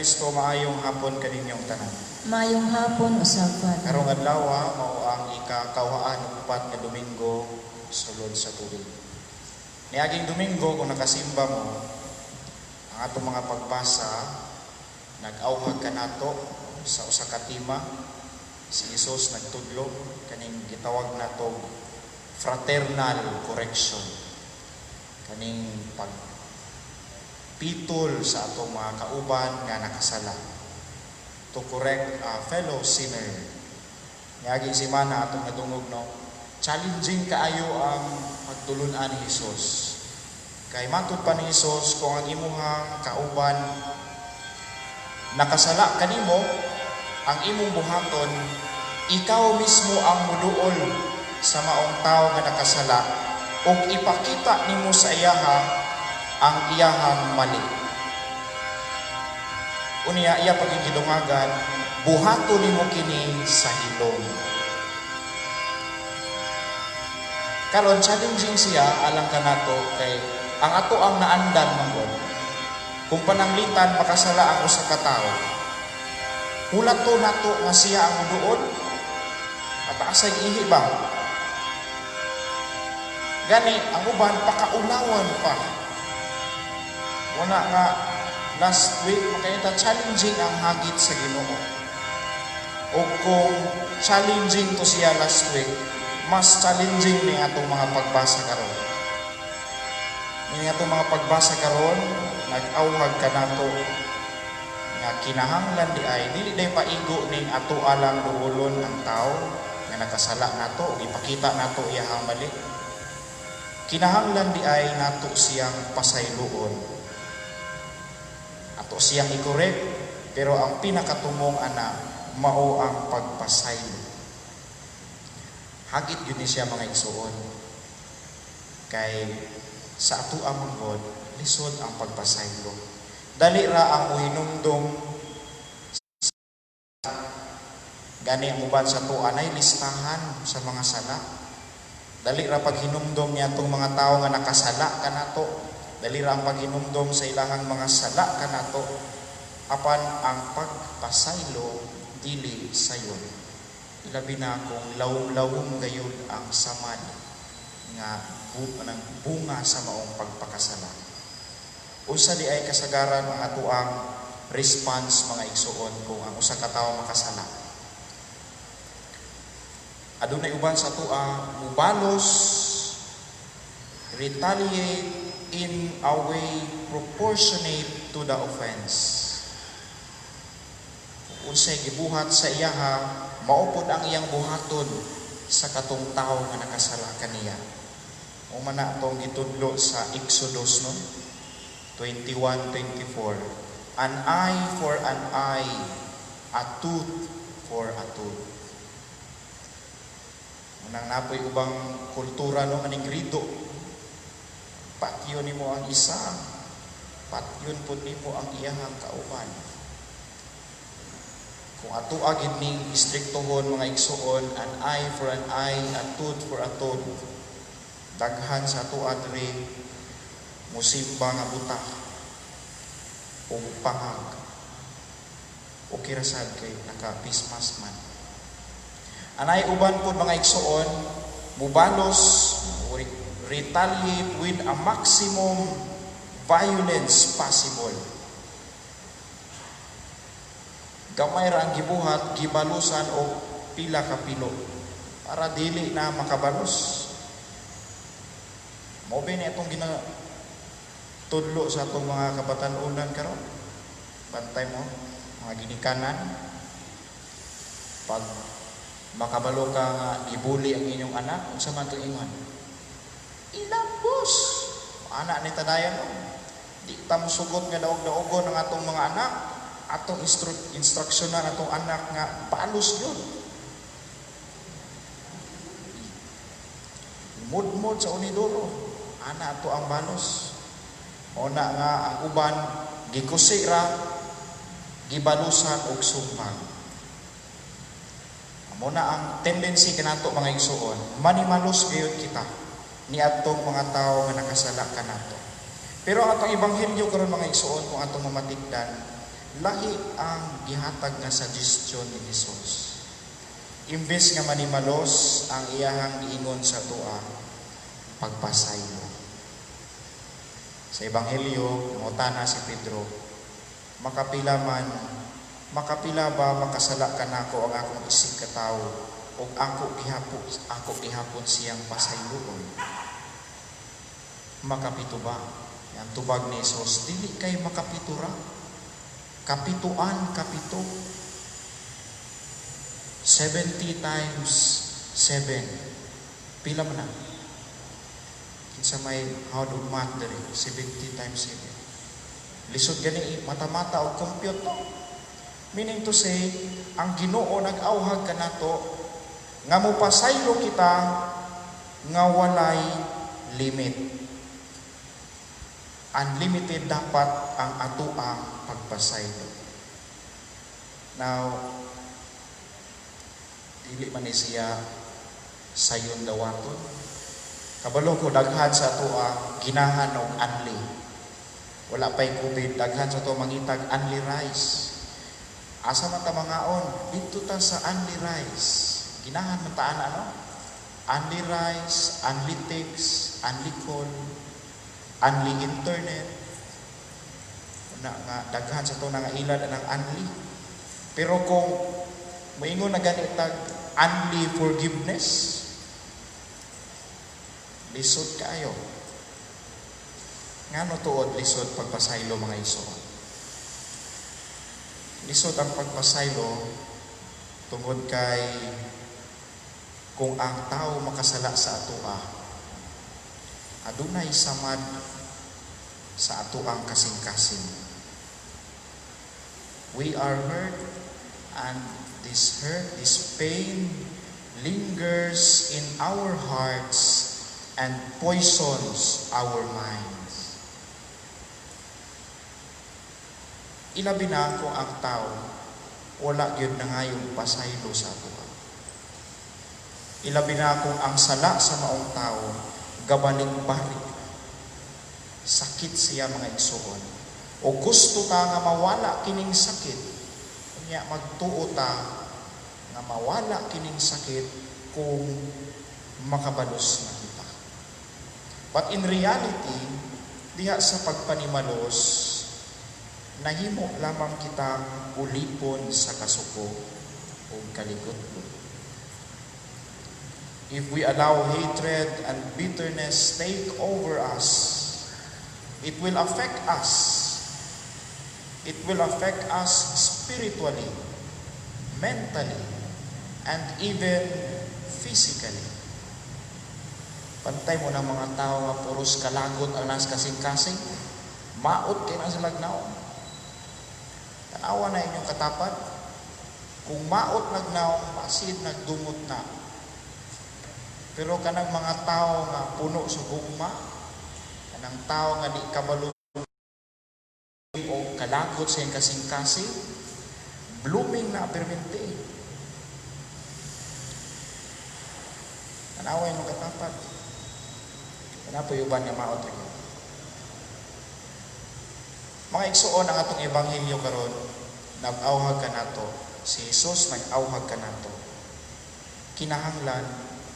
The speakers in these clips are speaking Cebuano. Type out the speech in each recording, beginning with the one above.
Kristo, maayong hapon kaninyong tanan. Maayong hapon usab, Father. Karong adlaw mao ang ikakawhaan ug upat nga Domingo sulod sa tuig. Niaging Domingo, kung nakasimba mo, ang atong mga pagbasa nag-awhag kanato sa usa ka tema. Si Jesus nagtudlo kaning gitawag nato fraternal correction. Kaning pagpitol sa atong mga kauban nga nakasala. To correct a fellow sinner. Niaging semana atong nadungog, no? Challenging kaayo ang pagtulun-an ni Jesus. Kay matud pa ni Jesus, kung ang imuhang kauban nakasala kanimo, ang imong buhaton, ikaw mismo ang muduol sa maong tao nga nakasala ug ipakita nimo sa iyaha ang iyahang mali. Unya iya pagigidungagan, buhaton nimo kini sa hilom. Karon, challenging siya alang kanato kay ang ato ang naandan manggod. Kung pananglitan makasala ang usa ka tawo, hulat to nato nga siya ang muduol, mataasay ihi ba? Gani ang uban pakaulawan pa. Wala nga last week makita, challenging ang hagit sa Ginoo. O kung challenging to siya last week, mas challenging ni atong mga pagbasa karon. Ni atong mga pagbasa karon, nag-awhag kanato nga kinahanglan di ay dili day paigo ning ato alang duolon ang tao nga nakasala nato ug ipakita nato iyahang mali. Kinahanglan di ay nato siyang pasayloon. Ato siyang i-correct, pero ang pinakatumong ana mao ang pagpasaylo. Hagit yun ni siya, mga igsuon. Kay sa ato among God, lisod ang pagpasaylo. Dali ra ang uhinumdum, gani ang uban sa ato anay listahan sa mga sala. Dali ra paghinumdum niya atong mga tawo nga nakasala kanato. Dali ra ang paghinumdum sa ilahang mga sala kanato. Apan ang pagpasaylo dili sayon. Ilabi na kung lawom-lawom gayud ang samad nga ng bunga sa maong pagpakasala. Unsa di ay kasagaran ang atoang response, mga igsuon, kung ang usa ka tawo makasala? Adunay uban sa atoa mubalos, retaliate in a way proportionate to the offense. Kung unsay gibuhat sa iyaha, mao pod ang iyang buhaton sa katong tawo nga nakasala kaniya. O man na atong gitudlo sa Exodus, no? 21:24. An eye for an eye, a tooth for a tooth. Unang napoy ubang kultura, no, aning rido. Patyon nimo ang isa, patyon pud nimo ang iyahang kauban. Kung ato agid ning istriktohon, mga igsuon, an eye for an eye, a tooth for a tooth, daghan sa ato adre musimba nga buta o pangag. Okay ra sad kay naka-face man. Anay uban pod, mga igsuon, mubalos, retaliate with a maximum violence possible. Gamay ra ang gibuhat, gibalusan og pila ka pilo para dili na makabalos. Mao ni atong ginatudlo sa atong mga kabatan-unan karon. Bantay mo, mga ginikanan. Pag makabalo ka nga gibuli ang inyong anak, unsa man itong ingon? Ilabos! Anak ni tadayan, no? Di ta mosugot nga daog-daogon ang atong mga anak. Atong instruksyonan atong anak nga balos yun. Mudmod sa unidoro. Ana ato ang balos. O na nga ang uban gikusi ra, gibalusan og sumpag. Amo na ang tendency kanato, mga igsuon, manimalos gayud kita ni atong mga tawo nga nakasala kanato. Pero ang atong ebanghelyo karon, mga igsuon, kung atong mamatikdan, Lahi ang gihatag nga suggestion ni Jesus. Imbes nga manimalos, ang iyahang giingon sa atoa, pagpasaylo. Sa Ebanghelyo, nangutana si Pedro, "Makapila man, makapila ba makasala kanako ang akong isig katawo ug ako gihapon siyang pasayloon? Makapito ba?" Ang tubag ni Jesus, "Dili kay makapito ra. Kapituan kapito. 70 times 7. Pila man na? Kinsa may how do math diri? 70 times 7. Lisod gani mata-mata o compute, no? Meaning to say, ang Ginoo nag-awhag kanato nga mopasaylo kita nga walay limit. Unlimited dapat ang atoang pagpasaylo. Now, dili man ni siya sayon dawaton. Kabalo ko daghan sa atoa ginahan og unli. Wala pa'y COVID, daghan sa ato mangitag unli rice. Asa man ta mangaon? Didto ta sa unli rice. Ginahan man ta ana, no? Unli rice, unli text, unli call, unli internet. Na nga daghan sa ato nga ilad ang unli. Pero kung moingon na gani tag unli forgiveness, lisod kaayo. Ngano tuod lisod pagpasaylo, mga igsoon? Lisod ang pagpasaylo tungod kay kung ang tao makasala sa atoa, adunay samad sa atoang kasing-kasing. We are hurt and this hurt, this pain lingers in our hearts and poisons our minds. Ilabi na kung ang tao wala gyud nangayong pasaylo sa atoa. Ilabi na kung ang sala sa maong tao gabalik-balik. Sakit siya, mga igsoon. O gusto ta nga mawala kining sakit. Unya magtuo ta nga mawala kining sakit kung makabalos na kita. But in reality, diha sa pagpanimalos, nahimo lamang kitang ulipon sa kasuko o kaligot. If we allow hatred and bitterness take over us, it will affect us. It will affect us spiritually, mentally, and even physically. Bantay mo ng mga tao nga puros kalagot ang nas kasing-kasing, maot kay na sila naong. Tanawa na inyong katapad. Kung maot nagnaong, basin nagdumot na. Pero kanang mga tao nga puno sa gugma, kanang tao nga di kabalo o kalagot sa iyang kasing-kasing, blooming na permente. Tanawa inyong katapad. Kana po uban nga maot ra. Mga igsuon, ang atong ebanghelyo karon nag-awhag kanato. Si Jesus nag-awhag kanato. Kinahanglan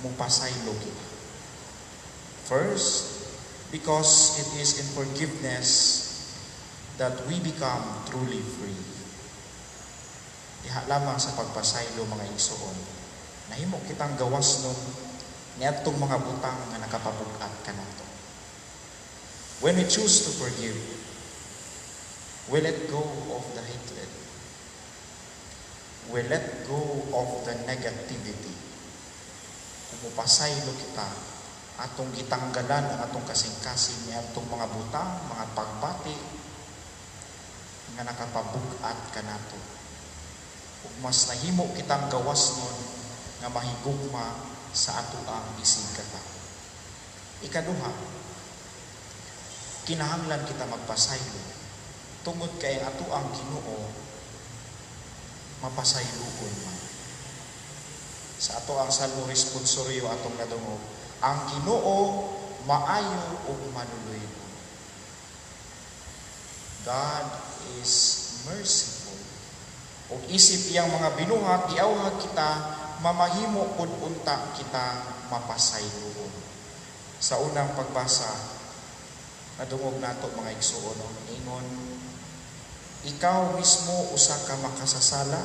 mopasaylo kita. First, because it is in forgiveness that we become truly free. Diha lamang sa pagpasaylo, mga igsuon, nahimo kitang gawas nun niadtong mga butang nga nakapabug-at kanato. When we choose to forgive, we let go of the hatred. We let go of the negativity. Kung mupasaylo kita, atong gitanggalan ang atong kasing-kasing niadtong mga butang, mga pagbati nga nakapabug-at kanato. Ug mas nahimo kitang gawas nun nga mahigugma sa atoang isig katawo. Ikaduha, kinahanglan kita magpasaylo tungod kay ang atoang Ginoo mapasayloon man. Sa ato ang Salmo responsoryo atong nadungog, ang Ginoo maayo ug maluluy. God is merciful. Ug isip iyang mga binuhat, giawhag kita, mamahimo pud unta kita mapasayloon. Sa unang pagbasa, nadungog nato, mga igsuon, no? Ingon, ikaw mismo usa ka makasasala,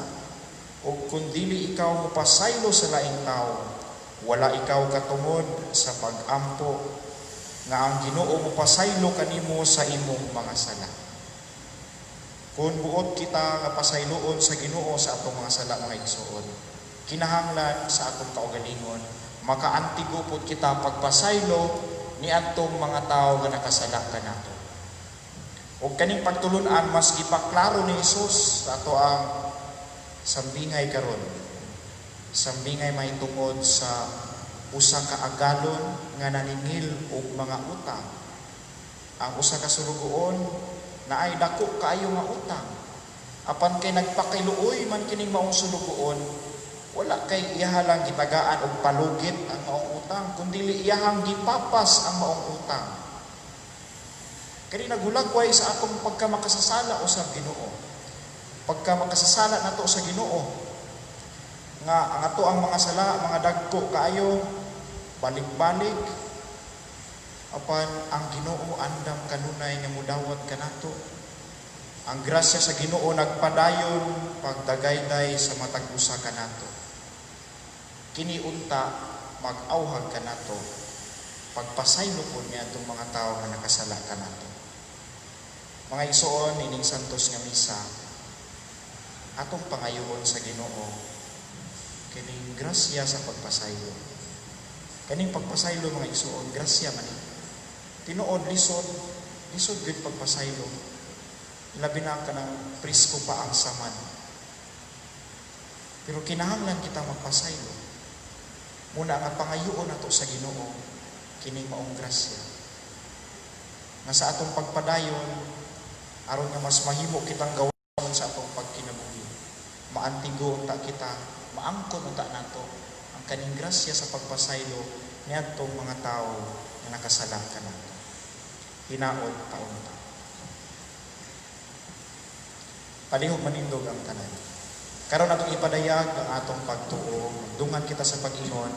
ug kun dili ikaw mopasaylo sa laing tawo, wala ikaw katungod sa pag-ampo nga ang Ginoo mopasaylo kanimo sa imong mga sala. Kung buot kita nga pasayloon sa Ginoo sa atong mga sala, mga igsuon, kinahanglan sa atong kaugalingon makaantigo pud kita pagpasaylo ni atong mga tawo nga nakasala kanato. Ug kaning pagtulun-an mas gipaklaro ni Hesus sa ato ang sambingay karon. Sambingay mahitungod sa usa ka agalon nga naningil og mga utang. Ang usa ka sulugoon naay dako kaayo nga utang. Apan kay nagpakiluoy man kining maong sulugoon, wala kay iyaha lang gitagaan og palugit ang maong utang, kundi iyahang gipapas ang maong utang. Kani naghulakway sa atong pagkamakasasala usab Ginoo. Pagkamakasasala nato sa Ginoo, nga ang ato ang mga sala, mga dagko kaayo, balik-balik, apan ang Ginoo andam kanunay nga mudawat kanato. Ang grasya sa Ginoo nagpadayon pagdagayday sa matag usa kanato. Kini unta mag-awhag kanato pagpasaylo pud niadtong mga tawo nga nakasala kanato. Mga igsoon, ining santos nga misa, atong pangayoon sa Ginoo kining grasya sa pagpasaylo. Kaning pagpasaylo, mga igsoon, grasya man ni. Tinuod lisod, lisod gyud pagpasaylo. Labi na kanang presko pa ang samad. Pero kinahanglan kita magpasaylo. Muna nga pangayoon nato sa Ginoo kining maong grasya. Nga sa atong pagpadayon, aron nga mas mahimo kitang gawon sa atong pagkinabuhi, maantigo unta kita, maangkon unta nato ang kaning grasya sa pagpasaylo niadtong mga tawo nga nakasala kanato. Hinaot taon ta. Palihog manindog ang tanan. Karon atong ipadayag ang atong pagtuo, magdungan kita sa pag-ingon.